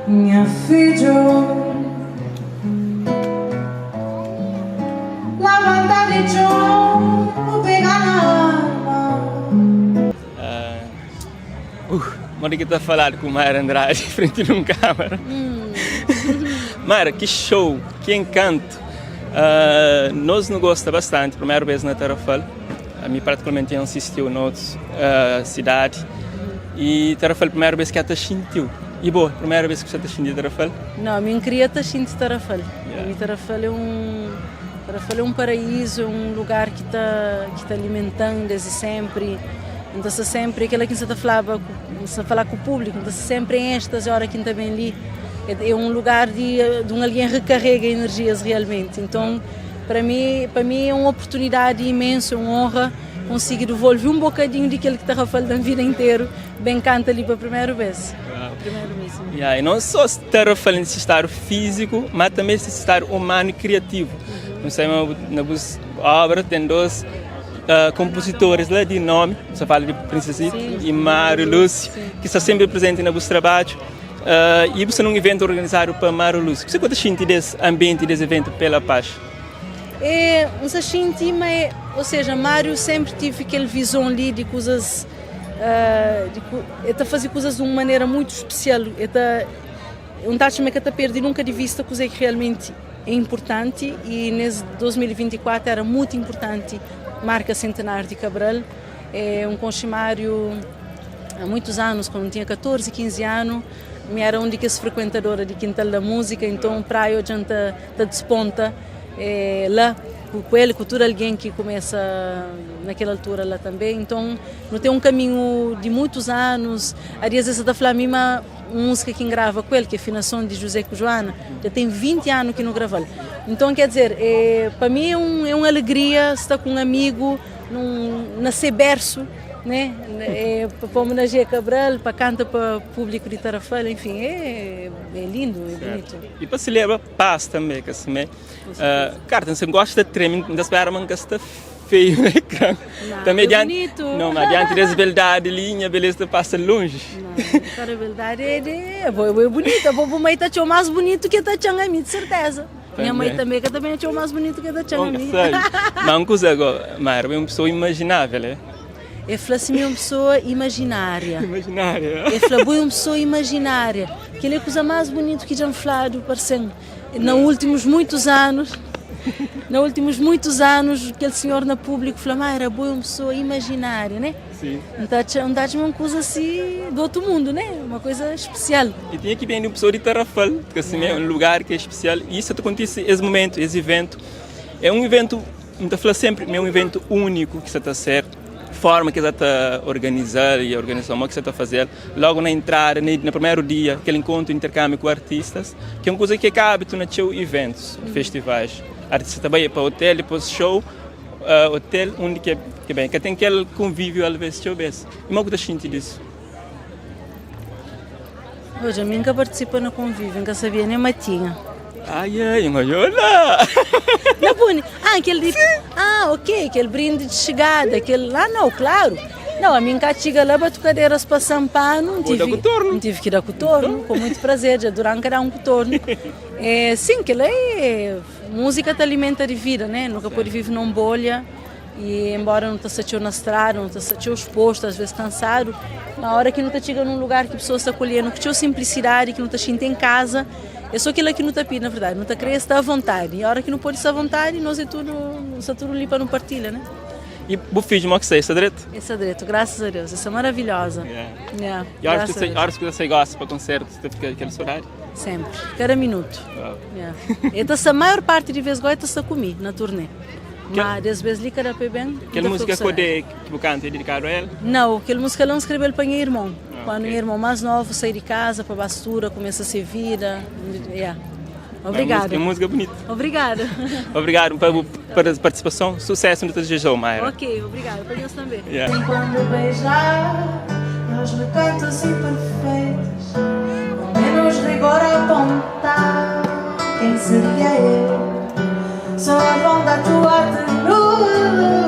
Nha fidju, labanta di txon bu pega na arma. Uh, modi ki ta faladu ku Mayra Andrade frenti di un kamera? Mayra, ki show, ki enkantu! Uh, nos nu gosta bastanti, primeru bes na Tarrafal, ami pratikamenti N sistiu na otus uh, sidadi, i Tarrafal primeru bes ki a ta xintiu. I bo, primeru bes ki bu sa ta xinti Tarrafal? Não, ami N kria ta xinti Tarrafal. Yeah. Ami Tarrafal é um Tarrafal é um paraíso, é um lugar ki ta ki ta alimentan desde sempre. N ta sta sempre aquela ki N sa ta falaba, N sa fala ku público, N ta sta sempre em êxtase hora ki N ta ben li. É, é um lugar de, de um alguém recarrega energias realmente. Então, para mim, para mim é uma oportunidade imensa, é uma honra conseguir devolver um bocadinho daquilo que Tarrafal da vida inteira, bem canta ali para a primeira vez. Primeiro mesmo. Yeah, e não só Tarrafal nesse estado físico, mas também nesse estado humano e criativo. Não sei, na bus obra tem dois compositores lá de nome, você fala de Princesita e Mário Lúcio, que está sempre presente na bus trabalho. E você num evento organizado para Mário Lúcio. Você conta xinti desse ambiente, desse evento pela paz? É, não se xinti, mas, ou seja, Mário sempre tive aquele visão ali de coisas, de, ele tá fazer coisas de uma maneira muito especial. Ele tá, um tacho que tá perdi nunca de vista coisa que realmente é importante e nesse 2024 era muito importante marca centenário de Cabral. É um conchimário há muitos anos, quando tinha 14, 15 anos, me era um de que frequentadora de Quintal da Música, então praia adianta tá desponta é, lá com ele, com todo alguém que começa naquela altura lá também. Então, não tem um caminho de muitos anos. Às vezes você está falando a mesma música que grava com ele, que é a afinação de José com Joana, já tem 20 anos que não grava. Então, quer dizer, é, para mim é, um, é uma alegria estar com um amigo num, nascer berço, né? É, para homenagear Cabral, para cantar para o público de Tarrafal, enfim, é, é lindo, é bonito. E para celebrar paz também, que assim, né? Cara, você gosta de tremer, não espera, mas que está feio no ecrã. Não, também é diante, bonito. Não, mas diante dessa beldade ali, a beleza passa longe. Não, a beldade é, de, é, é bonita, a mãe está mais bonito que está a mim, de certeza. Minha mãe também, que também é mais bonito que está a mim. Mas uma coisa agora, Mayra, é uma pessoa imaginável, é? Eu falei assim, uma pessoa imaginária. Imaginária. Eu falei, uma pessoa imaginária. Que ele é a coisa mais bonita que já me falado, parecendo. Nos últimos muitos anos, nos últimos muitos anos, aquele senhor na público falou, mas era boa uma pessoa imaginária, né? Sim. Então, uma coisa assim do outro mundo, né? Uma coisa especial. E tinha que vir uma pessoa de Tarrafal, que assim, é um lugar que é especial. E isso acontece esse momento, esse evento. É um evento, não falo sempre, é um evento único que está a ser. Forma que está a organizar e a organização que está a fazer, logo na entrada, no primeiro dia, aquele encontro, intercâmbio com artistas, que é uma coisa que cabe nos seus eventos, festivais. Artista também é para hotel, depois show, hotel, onde que, que bem, que tem aquele convívio às vezes, deixa eu ver. E como é que sente disso? Hoje, eu nunca participo no convívio, nunca sabia nem matinha. Ai, ai, mas olha! Não, Buni. Ah, aquele de... Ah, ok, aquele brinde de chegada, aquele... Ah, não, claro. Não, a minha chega lá, bato cadeiras para Sampar, não tive, não tive que dar cotorno, com muito prazer, já durante dar um cotorno. É, sim, que é... Música te alimenta de vida, né? Nunca pode viver numa bolha. E embora não te satisfeito na estrada, não te satisfeito exposto, às vezes cansado, na hora que não te chega num lugar que a pessoa está acolhendo, que tinha simplicidade, que não te sente em casa, é só aquilo que não te pede, na verdade, não te quer estar à vontade. E a hora que não pode estar à vontade, nós é tudo, nós é tudo ali para não partilha, né? E o filho, como é que você está direito? Está direito, graças a Deus, essa é maravilhosa. Yeah. Yeah, E a hora que você gosta para concerto, você fica aquele horário? Sempre, cada minuto. Wow. Yeah. Então, a maior parte de vezes gosta de comigo na turnê. Mas às vezes li cada bem. Aquela música que que o canta é dedicado a ela? Não, aquela música não escreveu para meu irmão. Ah, Quando ok. meu irmão mais novo saí de casa para a bastura, começa a ser vida. Yeah. Obrigada. É uma música bonita. Obrigada. Obrigado pela, pela participação. Sucesso no teu show, Mayra. Ok, obrigada. Para nós também. Yeah. Quando beijar, nos recantos imperfeitos, com menos rigor apontar, quem seria eu? Sou a mão da tua ternura.